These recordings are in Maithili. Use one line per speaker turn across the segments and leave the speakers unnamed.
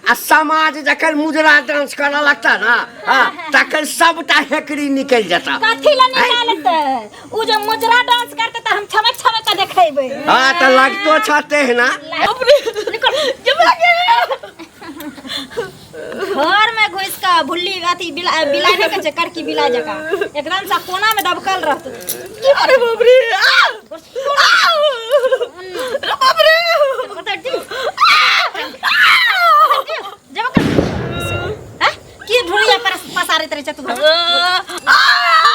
आ समाज जखन मुजरा डांस करऽ लगता ना, हाँ, तखन सबटा हेकरी निकलि जेता।
कथी ला निकालते? उ जो मुजरा डांस करते त हम छमक छमक के देखेबै।
हाँ, तऽ लगतो छते है ना।
निकल घर में घुस के भुल्ली अथी बिला बिला नहीं कहै छै, करकी बिला जकाँ एकदम से कोना में दबकल रहतौ।
अरे बाप रे, आ! आ! अरे बाप रे!
जब हैं? की ढोलिया पर पसारैत रहै छै तू घर में?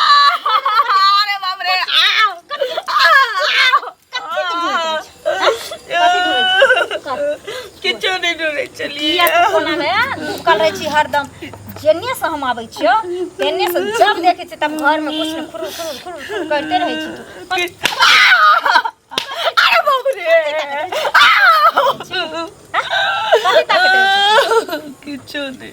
अरे बाप रे, आ!
कथी के ढोलैत रहै छै? हैं? कथी ढोलै छै? कर।
किछो नहि ढोलै छलियै।
किया तू कोना में दुबकल रहै छी हरदम? जेन्ने से हम आबै छियौ तेन्ने से जब देखै छियै तब घर में कुछ ने खुरू खुरू खुरू खुरू करते रहै छी तू।
अरे बाप रे,
कथी ताकैत रहै छी?
किछो नहि।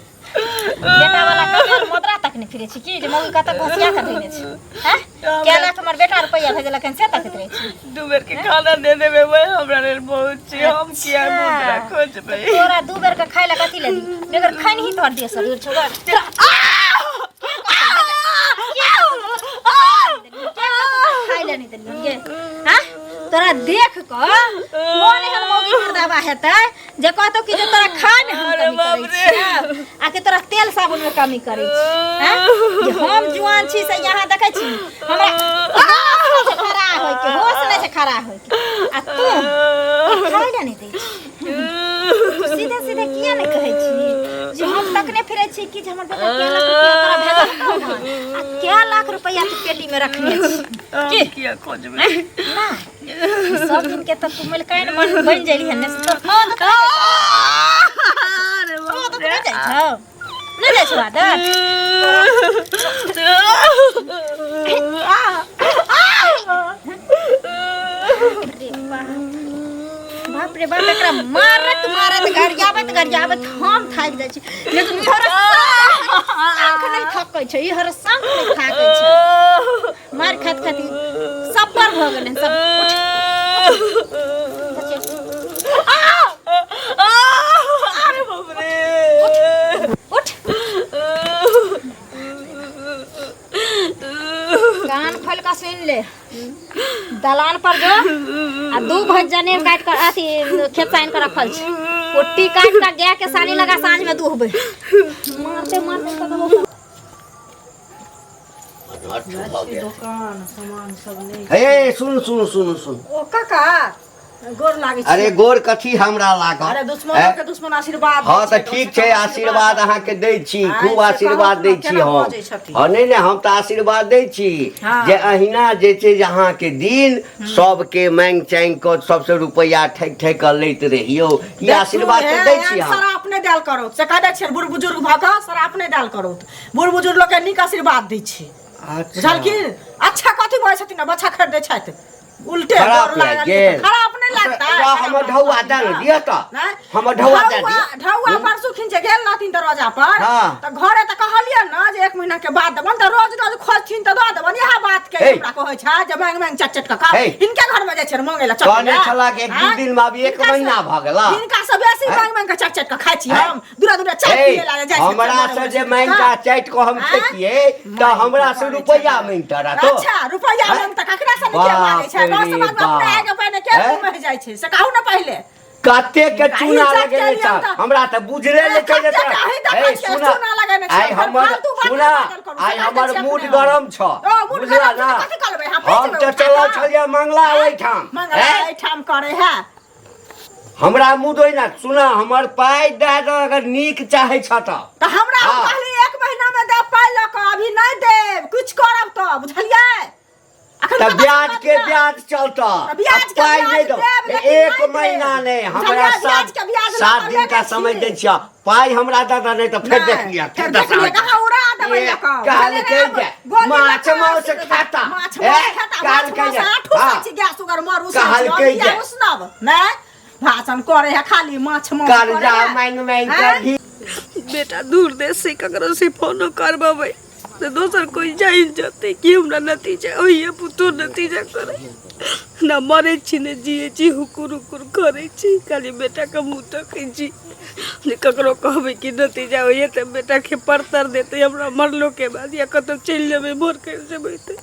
बेटा वाला कते मुद्रा तक नहि फिरै छी की जे मौगी कतऽ घोसिया के धोने छै? हैं, कै लाख हमर बेटा रुपैआ भेजलक हन से तकैत रहै छी?
दू बेर के खाना दे देबै, वही हमरा लेल बहुत छै। हम किया मुद्रा खोजबै?
तोरा दू बेर के खाय लए कथी लेली? बेगर खैनही तोहर देह शरीर छौ। खाय लए नहि देलियन गे? हैं, तोरा देख कऽ कोन एहन मौगी मर्दाबा हेतै जे कहतौ कि जे तोरा खाय में हम
अरे
कमी
बाप
करै
रे।
छियौ आ कि तोरा तेल साबुन में कमी करै छी? हैं, जे हम जुआन छी से यहाँ देखै छी हमरा होश नहि छै खड़ा होइके, होश नहि छै खड़ा होइके, आ तू खाय लए नहि दै छी। तू सीधे सीधे किया नहि कहै छी जे हम तकने फिरै छी कि जे हमर बेटा कै लाख रुपया तोरा भेजलकौ हन आ कै लाख रुपया तू पेटी में रखने छी?
हम
की
किया खोजबै?
ना सब दिन के तऽ तू मलकाइन बन बन गेली हन ने, से तोर आदत
अरे बाप
आदत
रे।
नहि जाइ छौ, नहि जाइ छौ आदत। रे बाप, बाप रे बाप, एकरा मारत मारत गरियाबैत गरियाबैत हम थाकि जाइ छी, लेकिन ई हर शंख नहि थकै छै, ई हर शंख नहि थाकै छै। मारि खाइत खाइत सब पर भऽ गेलै सब। उठ,
अरे बाप रे।
उठ, कान खोल कऽ सुनि ले। दलान पर जो आ दू भैंस जनेर काटि कऽ अथी खेत से आनि कऽ रखल छै, कुट्टी काटि कऽ गाय के सानी लगा साँझ में दुहबै। मारते मारते कतबो
दोकान सामान सब नहि।
हे, सुन सुन सुन सुन।
ओ काका, गोर लागै छी।
अरे गोर कथी हमरा लागल?
अरे दुश्मनो के दुश्मन आशीर्वाद
हँ
दै
तऽ
छै,
ठीक
कम से
छै,
कम
आशीर्वाद अहाँके दै छी।
आइ
खूब
से
आशीर्वाद
कहू
दै
ने,
छी
केना
हम।
बजै छथिन?
हँ, नहि नहि, हम तऽ आशीर्वाद दै छी जे अहिना जे छै जे अहाँके दिन सबके मांगि चांगि कऽ सबसे रुपैआ ठकि ठकि कऽ लैत रहियौ, ई
देखू,
आशीर्वाद तऽ
हे,
दै छी
एहन
हम।
शराप नहि देल करू से कह दै छियनि। बूढ़ बुजुर्ग भऽ कऽ शराप नहि देल करू। बूढ़ बुजुर्ग लोकके नीक आशीर्वाद दै छी।
अच्छा।
बुझलखिन? अच्छा कथी बजै छथिन? बच्चा खरीदै छथि उल्टे
खराब
डर
लागि
लागल।
गेल?
खराब नहि लगतै?
तऽ हमर ढौआ दए ने दिअ तऽ।
नहि।
हमर ढौआ दए दिअ।
ढौआ परसू खिन जे गेल रहथिन दरवाजा पर तऽ घरे तऽ कहलियै ने जे एक महीना के बाद देबनि, तऽ रोज रोज खोजथिन तऽ दऽ देबनि। इएह बात के
हे।
हमरा कहै छै जे मांगि मांगि चट चट कऽ खाउ।
हे।
हिनके घर में जाइ छियनि मांगै लए चट
कहने
लए।
छला कि एक दू
आँय?
दिन में अभी एक महीना भऽ गेला।
हिनका से बेसी
आँय?
मांगि मांगि कऽ चट चट कऽ खाइ छी
आँय?
हम। दूरा दूरा चाय
हे,
पिए ला जाइ छियै।
हमरा से जे मांगि कऽ चाटि कऽ हम
आँय?
खेतियै तऽ हमरा से रुपैआ मांगितऽ रहतो।
अच्छा, रुपैआ
आँय?
मांगता ककरा से? नहीं के मांगे छै
बाप
गाँव
रे
समाज में अपने
बाप।
आगे पहिने के
आँय?
मुँह में जाइ छै से कहू ने पहिले।
कते के चूना
इज्जत के
लगेने
लिए
छ
तऽ-
हमरा तऽ बुझले नहि छै जे
कते
तोरा-
के अहीं देखै
हे,
छियै,
सुन,
चूना लगेने छै।
आइ हमर
फालतू बात
सुन,
नहि बाजल करू,
आइ
से
हमर
बाजै छियै
मूड
अपने।
गरम छ।
ओ, मूड
बुझला
गरम छै
ना?
तऽ कथी करबै? हम
हम
पीटबै
तऽ
उठा
चलल
कऽ।
छलियै मंगला ओहिठाम।
मंगला
हैं?
एहिठाम करे है।
हमरा मूड ओहिना। सुन, हमर पाइ दए दऽ अगर नीक चाहै छ तऽ।
तऽ हमरा हम कहली एक महीना में देब पाइ लऽ कऽ, अभी नहि देब, किछु करब तऽ बुझलियै? अखन
तऽ
कतऽ
ब्याज
से
के
दऽ
ब्याज चलतऽ।
तऽ ब्याज के
पाइ
ब्याज
नहि दौ
देब, लेकिन
एक
नहि देब।
महीना नहि, हमरा
बुझलियै? ब्याज
सात
के ब्याज लऽ
सात
कऽ
दिन का
लेने
समय
छी।
दै छियह। पाइ हमरा दऽ दऽ, नहि तऽ फेर
नहि,
देख लिअ।
फेर देख लिअ, कहाँ उड़ा देबै लऽ कऽ।
कहलकै
बुझलियै?
जे
गोली लऽ
माछ
कऽ
मांस खाता।
माछ
ए,
मांस खाता, माछ
कहलकै
मांस
जे
आठू
हाँ।
छी गैस उगर मर उसनै छी,
कहलकै
अभी
जे
उसनब नहि भाषण करे है खाली माछ मांस करे
कर्जा
है।
मांगि मांगि कऽ
हैं?
घी
बेटा दूर देश से ककरो से फोनो करबेबै। से दोसर कोइ जानि जेतै कि हमरा नतीजा होइए पुतोह नतीजा करै ना मरै छी ने जियै छी हुकुर हुकुर करै छी खाली बेटाके मुँह तकै छी जे ककरो कहबै कि नतीजा होइए तऽ बेटाके परतर देतै हमरा मरलोके बाद या कतहु चलि जेबै भोर करि जेबै तऽ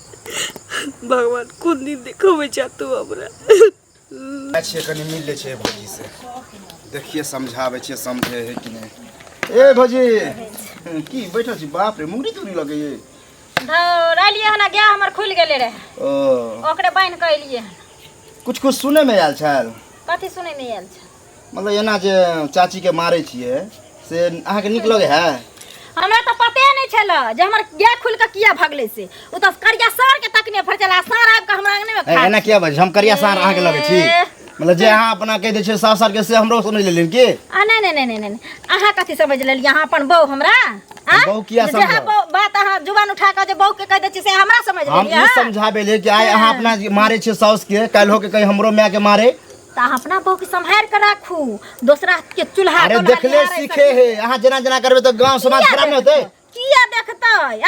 भगवान कोन दिन देखबै छह तू हमरा
जाइ छियै कनि मिल लै छियै भौजी से देखिए समझाबै छियै समझे है कि नहि ए भौजी की बैठल छी बाप रे मुंगरी तुरी लगैये
धौरलियै हन गाय हमर खुलि गेलै रहे
ओ
ओकरे बान्हि कऽ एलियै हन
कुछ कुछ सुनै मे आयल छल
कथी सुनैमे आयल छै
मतलब एना जे चाची के मारै छियै से अहाँके नीक लगै है
हमरा तऽ पते नहि छल जे हमर गाय खुलि कऽ किया भगलै से ओ तऽ करिया साँढ़ के तकने फर छल आ साँढ़ आबि कऽ हमरा अंगने मे
ए,
खा
एना किया बजै छी? हम करिया साँढ़ अहाँके लगै छी
ए।
मतलब जे अहाँ अपना कहि दै छियै साफ सार के से हमरो सुनि लेलिन की
आ नहि नहि नहि नहि नहि अहाँ कथी समझ लेलियै अहाँ अपन बहू हमरा आँ?
बहू किया
जे अहाँ
समझब?
बहू- बात अहाँ जुबान उठा कऽ जे बहू के कहि दै छियै से हमरा समझ
हम
लेलियै
ई समझाबे ले कि आइ अहाँ अपना मारै छियै साउस के काल्हि होके कहीं हमरो माय के मारे
तऽ अहाँ अपना बहू के सम्हारि कऽ राखू दोसरा के चूल्हा
अरे
तोल्हा
देखले
निहारै
सीखे हे अहाँ जेना जेना करबै तऽ गांव समाज
किया
खराब नहि होतै
किया देखतै आँय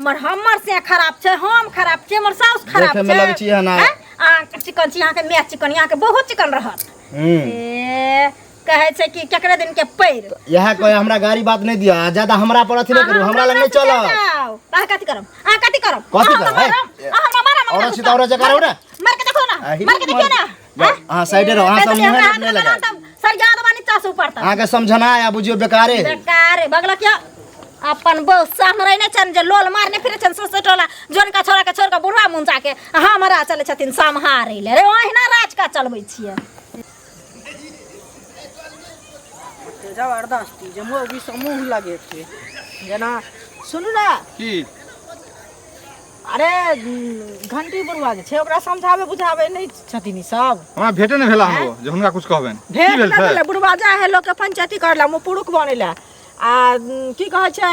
मर हमर से खराब छै हम खराब छै हमर साउस खराब
देखे में
छै
लगै छी एहन
आँय? अहाँ चिकन छी अहाँके माय चिकन अहाँके बहुत चिकन रहत
हूँ
ए कहै छै कि केकरे दिन के पैर
इएह कहे हमरा गाड़ी बात नहीं दिया आ ज्यादा हमरा पर अथी नहीं करू हमरा लग नहीं चलो
अहाँ कथी करब अहाँ कथी करब
कथी
अहाँ
करब,
हमरा
हे?
मारब, अहाँ हमरा मारब,
औरत छी तऽ औरत जकाँ रहू ने।
मार के देखो ना
आही
मार के देखियो ना
जाओ, अहाँ साइडे रहू, अहाँ
कहै
सब
छै कि
मुँहे
हमरा हाथ
नहि
में
लगायब।
तब सरिया देबा नीचा से ऊपर तक
अहाँके समझना आ बुझियौ बेकारे है
बेकार बगल क्या अपन बहु सामरे नहि छनि जे लोल मारने फिरे छनि सौंसे टोला जोनका छोड़ा के छोड़ के बुढ़वा मुंचा के हमरा चलै छथिन सम्हारै ले रे ओहिना राज का चलबै छियै
जबरदस्ती जे मौगी से मुँह लगेतै जेना सुनू ने
की
अरे घंटी बुढ़वा जे छै ओकरा समझाबै बुझाबै नहि छथिन ई सब
हमरा भेटे नहि भेला हमरो जे हुनका कुछ कहबनि की
भेट
भेल
नहि
छै
भेलै बुढ़वा जाइ है लोकके पंचायती करै लए मुँह पुरुख बनै लए आ की कहै छै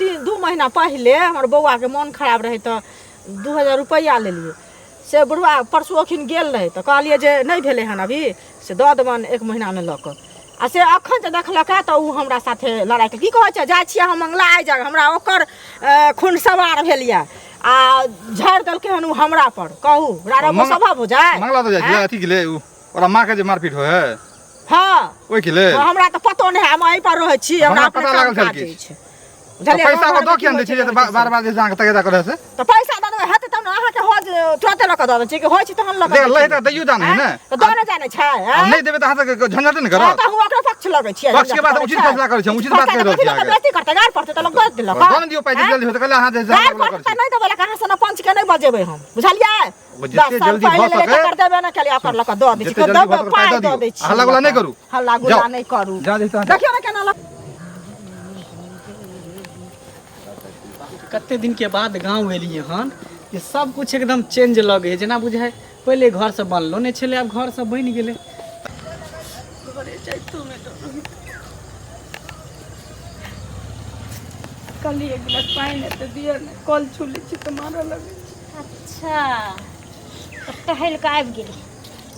3-2 महीना पहिले हमर बौआके मोन खराब रहै तऽ 2000 रुपैआ लेलियै से बुढ़वा परसू अखन गेल रहै तऽ कहलियै जे नहि भेलै हन अभी से दऽ देबनि 1 महीनामे लऽ कऽ आ से अखन जे देखलकै तऽ ओ हमरा साथे लड़ाइ की कहै छै जाइ छियै हम मंगला आइ जाग हमरा ओकर खून सवार भेल यऽ आ झाड़ि देलकै हन ओ हमरा पर कहू रारा स्वभाव हो जाय
मंगला तऽ जाइ छियै अथी के लेल ओकरा माँ के जे मारपीट होइ है
हँ
ओहिके लेल
हमरा तऽ पतो नहि है हम एहि पर रहै छी हमरा
हमरा
अपने
पता
काम
लागल छल
काज
किछु।
अछि
तऽ
बुझलियै
पैसा
गाँव
ओकरा दऽ
घरमे
किया
की
नहि
होइ
दै छियै
छै
जे बार बार बार जे अहाँके तगेदा करै से
तऽ पैसा दऽ देबै हेतै तब ने अहाँके हो जे तुरते लऽ कऽ दऽ दै छी कि होइ छै तहन लऽ कऽ
देख
दै
लै
छी।
तऽ दैयो जानै है ने
तऽ दऽ नहि जानै छै
आ
आँय?
नहि देबै तऽ अहाँ सबके झंझटे ने
हँ,
करत
तऽ हम ओकरा पक्ष लगै छियै
पक्ष के बात उचित फैसला करै छी, हम उचित बात कहि रहल छी अहाँके।
बेइज्जती करतै गारि पड़तै तऽ लोक दऽ देलक
दऽ ने दियौ पाइ जे जल्दी होतै कहले अहाँ जे
गारि
झगड़ा
पड़तै
करै
तऽ नहि देबै लऽ अहाँ से पंच के नहि बजेबै हम बुझलियै
ओ जते
10 साल
जल्दी
पहिले
भऽ
लेले
सकै,
तकर देबे नहि केलियै ओकर लऽ कऽ दऽ दै छी
जते जल्दी भऽ
देबै
सकै पाइ
पाइ
दऽ
दऽ
दियौ।
दै छी
हल्ला गुल्ला नहि करू।
हल्ला गुल्ला
जाउ।
नहि करू
जा दै तहन।
देखियौ ने केना लऽ
कते दिनके बाद गाँव एलियै हन जे सब कुछ एकदम चेंज लगै है जेना बुझाइ पहिले घर सब बनलो नहि छलै आब घर सब बनि गेलै
घरे जाइतोमे डर होइत कहली एक गिलास पानि हेतै दिअ ने कल छू लै छी तऽ मारऽ लगै छै
अच्छा तऽ टहलि कऽ आबि गेली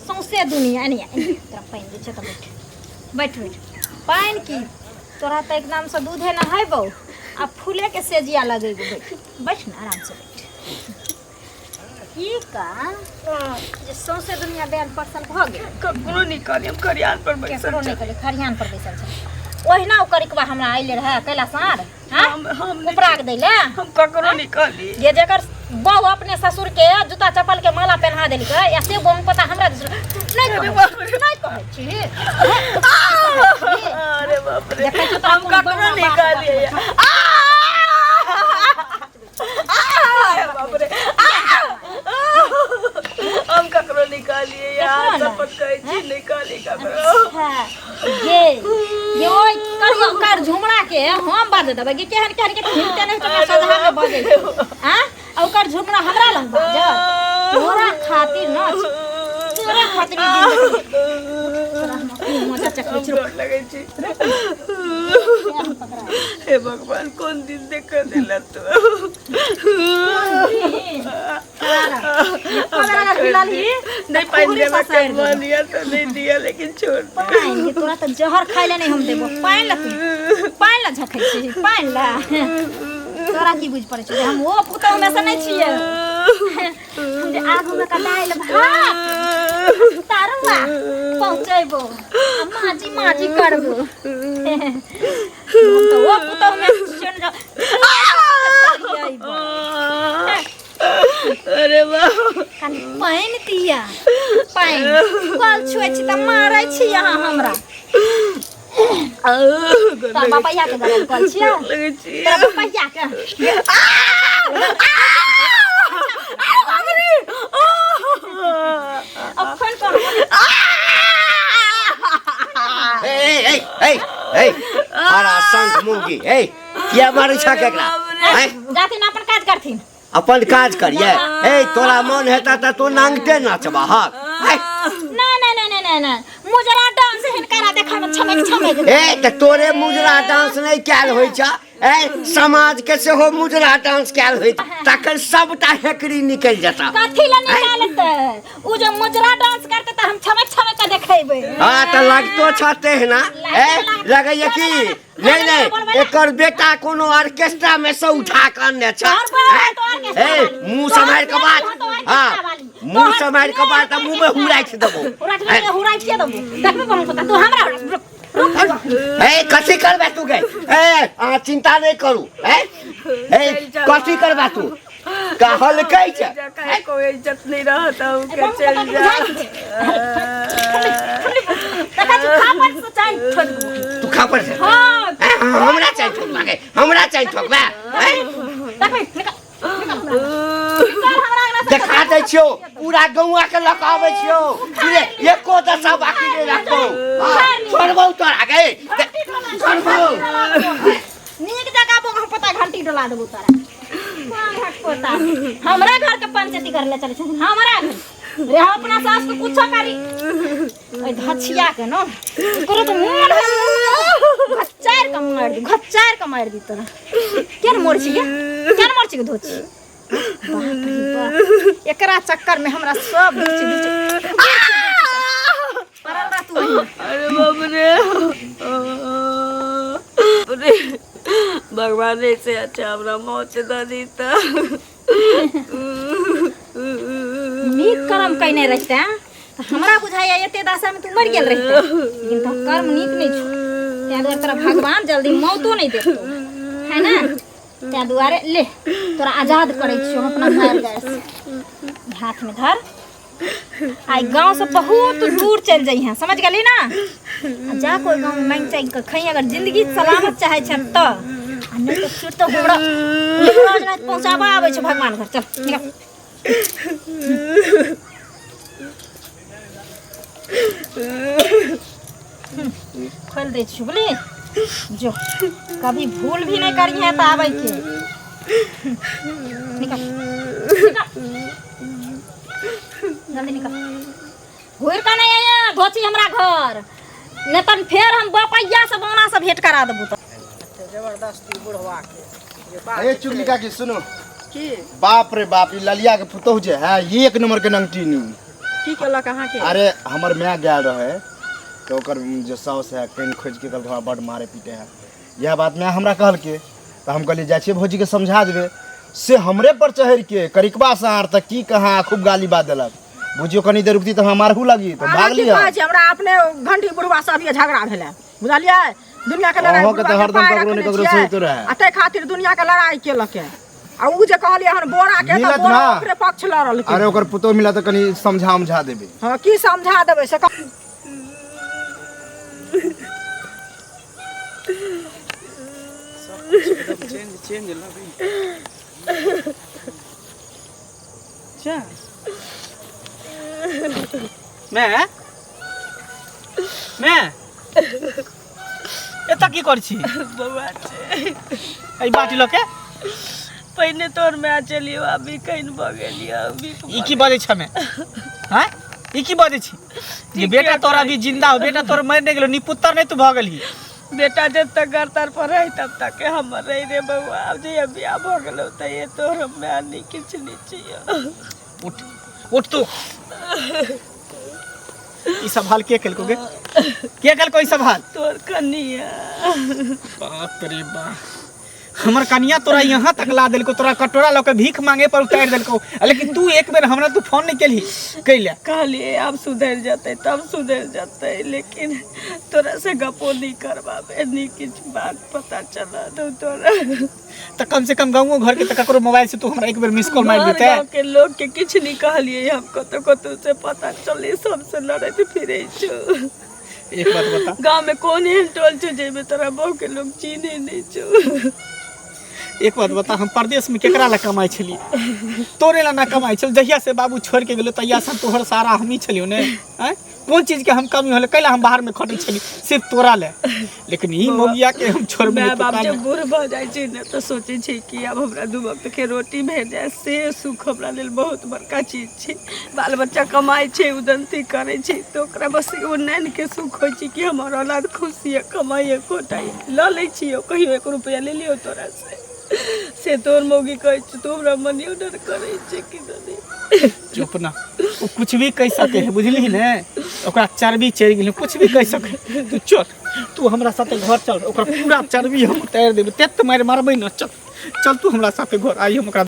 सौंसे दुनिया एने एने तोरा पानि दै छै तऽ बैठ बैठ बैठ पानि की तोरा तऽ एकदमसँ दूधे नहेबौ आ फूलेके सेजिया लगेबौ बैठ बैठ ने आरामसँ बैठ की का जे सौंसे दुनिया बैल परसल भऽ गेल
ककरो नहि कहली हम खरिहान पर बैसल
केकरो नहि कहली खरिहान पर बैसल छै ओहिना ओ करिकबा हमरा अयले रहए कैला साँढ़ हाँ
हम नहि
उपराग दै लए
हम ककरो नहि कहली
ये जेकर बहु अपने ससुर के जूता चप्पल के माला पहना देलकै या से बहु पता हमरा दिस नहि
अरे
कहै
बाप रे।
नहि कहै छी
अरे बाप रे
देखै छी तोरा
हम
कोन
ककरो
बौआ
नहि
बाप
कहलियै अरे बाप रे हम ककरो नहि कहलियै यार
देखो ने।
शपथ कहै छी नहि कहली ककरो
अच्छा ये ये ओइ कर कर झुमरा के हम बाज देबै कि केहन केहन के हिलते नहि तो सजहा में बजै छै आ आ ओकर झुमरा हमरा लग बाजत तोरा खातिर न तोरा खातिर ई दिन देखबै। तोरा हम अपने मजा चखबै
हम
छी
डर लगै छी हे भगवान कोन दिन देख देला तू नहीं पानी देवा के मन या तो नहीं दिया लेकिन छोड़ दे
पानि के तोरा तऽ जहर खाइ ले नहि हम देबो पानि ला तू पानि ला झखै छी पानि ला तोरा की बुझ पड़ै छौ जे हम ओ पुतहु में से नहि छियै हम जे आगू में का दालि भात तरुआ पहुँचेबो आ माजी माजी करबो हम तऽ ओ पुतहु में चलि जाउ
अरे बाप
कनि पानि दिया पानि कल छुए छी तऽ मारै छी अहाँ हमरा तोरा बपैया के गरम कल छियै तोरा बपैया के अखन कोन
ए ए ए ए हरा संत मुंगी ए किया मारै छह केकरा आँय?
जाथिन अपन काज करथिन
अपन काज करिए ए तोरा मन हेता त तू नांगटे नाचबा हक आँय?
नहीं नहीं नहीं नहीं नहीं मुजरा डांस हिनकरा देखा में छमक छमक
ए त तोरे मुजरा डांस नहि कयल होइ छ ए समाज के सेहो मुजरा डांस कयल होइ छ तखन सबटा हेकरी निकलि जेता
कथी ले निकालते उ जो मुजरा डांस करते त हम छमक छमक के देखेबे
हाँ त लगतो छ तेहना ए लगैया कि नहीं नहीं एकर बेटा कोनो ऑर्केस्ट्रा में से उठा के अनने छ ए मुंह सम्हारि के बात हां मुंह सम्हारि के बात मुंह में हुराइछ देबो
हुराइछ हुराइछ के देबो देखबे बम पता तू हमरा
ए कथी करबे तू गे ए अहाँ चिंता नहीं करू ए ए कथी करबे तू कहलकै छै
काहे कोई इज्जत नहीं रहत हूँ के चल जा
तू खा पर से
हां
हमरा चाहे ठोकबा गे हमरा चाहे ठोकबा देखा दै छियौ पूरा गौआ के लऽ कऽ आबै छियौ एको दशा बाकी नहि राखबौ छोड़बौ तोरा गे छोड़बौ
नीक जगह बोका पोता घंटी डोला देबो तोरा पोता हमरा घर के पंचायती करे ले चले छथिन हमरा घर रे हम अपना सास के कुछो करी ओइ धछिया के न ओकरो तो मोन घच्चार के मार दी घच्चार के मार दी तोरा केन मोर छी गे केन मोर छी गे धोची बाप रे बाप एकरा चक्कर में हमरा सब धोची धोची पड़ल रह तू वहीं।
अरे बाप रे रे भगवान ऐसे अच्छा हमरा मौत दऽ दीता
नीक कर्म कयने रहिते तऽ हमरा बुझाइया एते दशा में तू मरि गेल रहिते लेकिन तोहर कर्म नीक नहि छौ ताहि दुआरे तोरा भगवान जल्दी मौतो नहि देतौ है ना ताहि दुआरे ले तोरा आजाद करै छियौ हम अपना मारि गारि से हाथ में धर आई गांव से बहुत दूर चल जइहे समझ गेली ना आ जा कोई गांव में मांगि चांगि के खई अगर जिंदगी सलामत चाहे छै तऽ आ नहीं तऽ फिर तो हमरा रोज रात पहुंचाबा आबै छै भगवान घर चल निकल खोल दै छी बुझली जो कभी भूल भी नहीं करी है तऽ आबै के निकल निकल जल्दी निकल घुर के नहीं आया धोची हमरा घर नहीं तन फेर हम बपैया से बौना से भेंट करा देबू तो
जबरदस्ती बुढ़वा के जे बाप
ए चुगली काकी सुनो
की
बाप रे बाप ई ललिया के पुतोह जे है एक नंबर के नंगटीनी
की केलक अहाँके
अरे हमर माय गेल रहे तऽ ओकर जे साउस है कनि खोजि के कहलकै हमरा बड्ड मारे पीटे है इएह बात माय हमरा कहलकै तऽ हम कहलियै जाइ छियै भौजीके समझा देबै से हमरे पर चढ़ि के करिकबा साँढ़ तऽ की कहाँ खूब गाली बात देलक बुझियो कनी देर रुकती तऽ हमरा मारहू लगी तऽ
अहाँ
भाग
की
लिअ
कहै छी हमरा अपने घंटी बुढ़वा से अभिये झगड़ा भेलै बुझलियै दुनिया के लड़ाई
अहाँके तऽ
बुढ़वा के
हरदम
पाय
ककरो ने
रखने
ककरो
छियै।
सोहितो रहै।
आ ताहि खातिर दुनिया के लड़ाई केलक आ उ जे कहलियै हन बोरा के तऽ
मिलत
बोरा
ना।
ओकरे पक्ष लड़लकै
अरे ओकर पुतोह मिला तऽ कनी समझा उमझा देबै
हँ की समझा देबै से कह-
चेंज चेंज लगै अच्छा मैं मैं एतऽ की करै छी
बौआ छै
एहि बाटी लऽ के
पहिने तोर माय चलियो अभी कहीं भऽ गेलियो अभी
ई की बजै छ मैं हैं ई की बजै छी जे बेटा तोरा अभी जिंदा हो बेटा तोर मरि नहि गेलो निपुत्तर नहि तू भऽ गेलही
बेटा जब तक घर तर पर रही तब तक के हमर रही रे बउआ आब जहिया बियाह भऽ गेलौ तहिये तोहर माय नहि किछु नहि चाहिए
उठ उठ तू ई सब हाल के केलको गे के केलको ई सब हाल
तोर कनिया
बाप रे बाप हमर कनिया तोरा यहाँ तक ला देलको, तोरा कटोरा लऽ के भीख मांगे पर उतारि देलको, आ लेकिन तू एक बेर हमरा तू फोन नहीं केलही कैला?
कहलिए आब सुधरि जेतै तब सुधरि जेतै, लेकिन तोरा से गपो नहीं करबाबे, नहीं किछु बात पता चलल तो तोरा।
तऽ कम से कम गाँवो घर के तऽ ककरो मोबाइल से तू हमरा एक बेर मिस कॉल मारि देते।
गाँव के लोग के किछु नहीं कहलिए हम, कतौ कतौ से पता चले सबसे लड़ैत फिरै छौ।
एक बात बता,
गाँव में कोन एहन टोल छौ जाहिमे तोरा बहू के लोग चिन्है नहीं छौ?
एक बात बता, हम परदेश में केकरा ला कमाइ छलियै? तोरे ला ना कमाइ छल। जहिया से बाबू छोड़ के गेलो तहिया से तोहर सारा हमही छलियौ ने। आँय, कोन चीज के हम कमी होले? कैला हम बाहर में खटै छली? सिर्फ तोरा ले। लेकिन ई मौगिया के हम छोड़बे
माय
नहीं।
बाप जब बूढ़ भऽ जाइ छै ने तऽ सोचै छै कि आब हमरा दू वक्त के रोटी भेट जाय से सुख हमरा लेल बहुत बड़का चीज छै। बाल बच्चा कमाइ छै, उदंती करै छै, तऽ ओकरा बस एगो नैन के सुख होइ छै कि हमर औलाद खुश यऽ, कमाइए खोटाइए। लऽ लै छियौ, कहियो एक रुपैआ ले लियौ तोरा से तोहर मौगी कहै छै तू हमरा मनी ऑर्डर करै छै कि नहि।
चुप ना, ओ कुछ भी कहि सके है, बुझली ने? ओकरा चर्बी चढ़ि गेलै, कुछ भी कहि सके। तू चल, तू हमरा साथे घर चल, ओकरा पूरा चर्बी हम उतारि देबै, तेत मारि मारबै ने। चल चल, तू हमरा साथे घर आई, हम ओकरा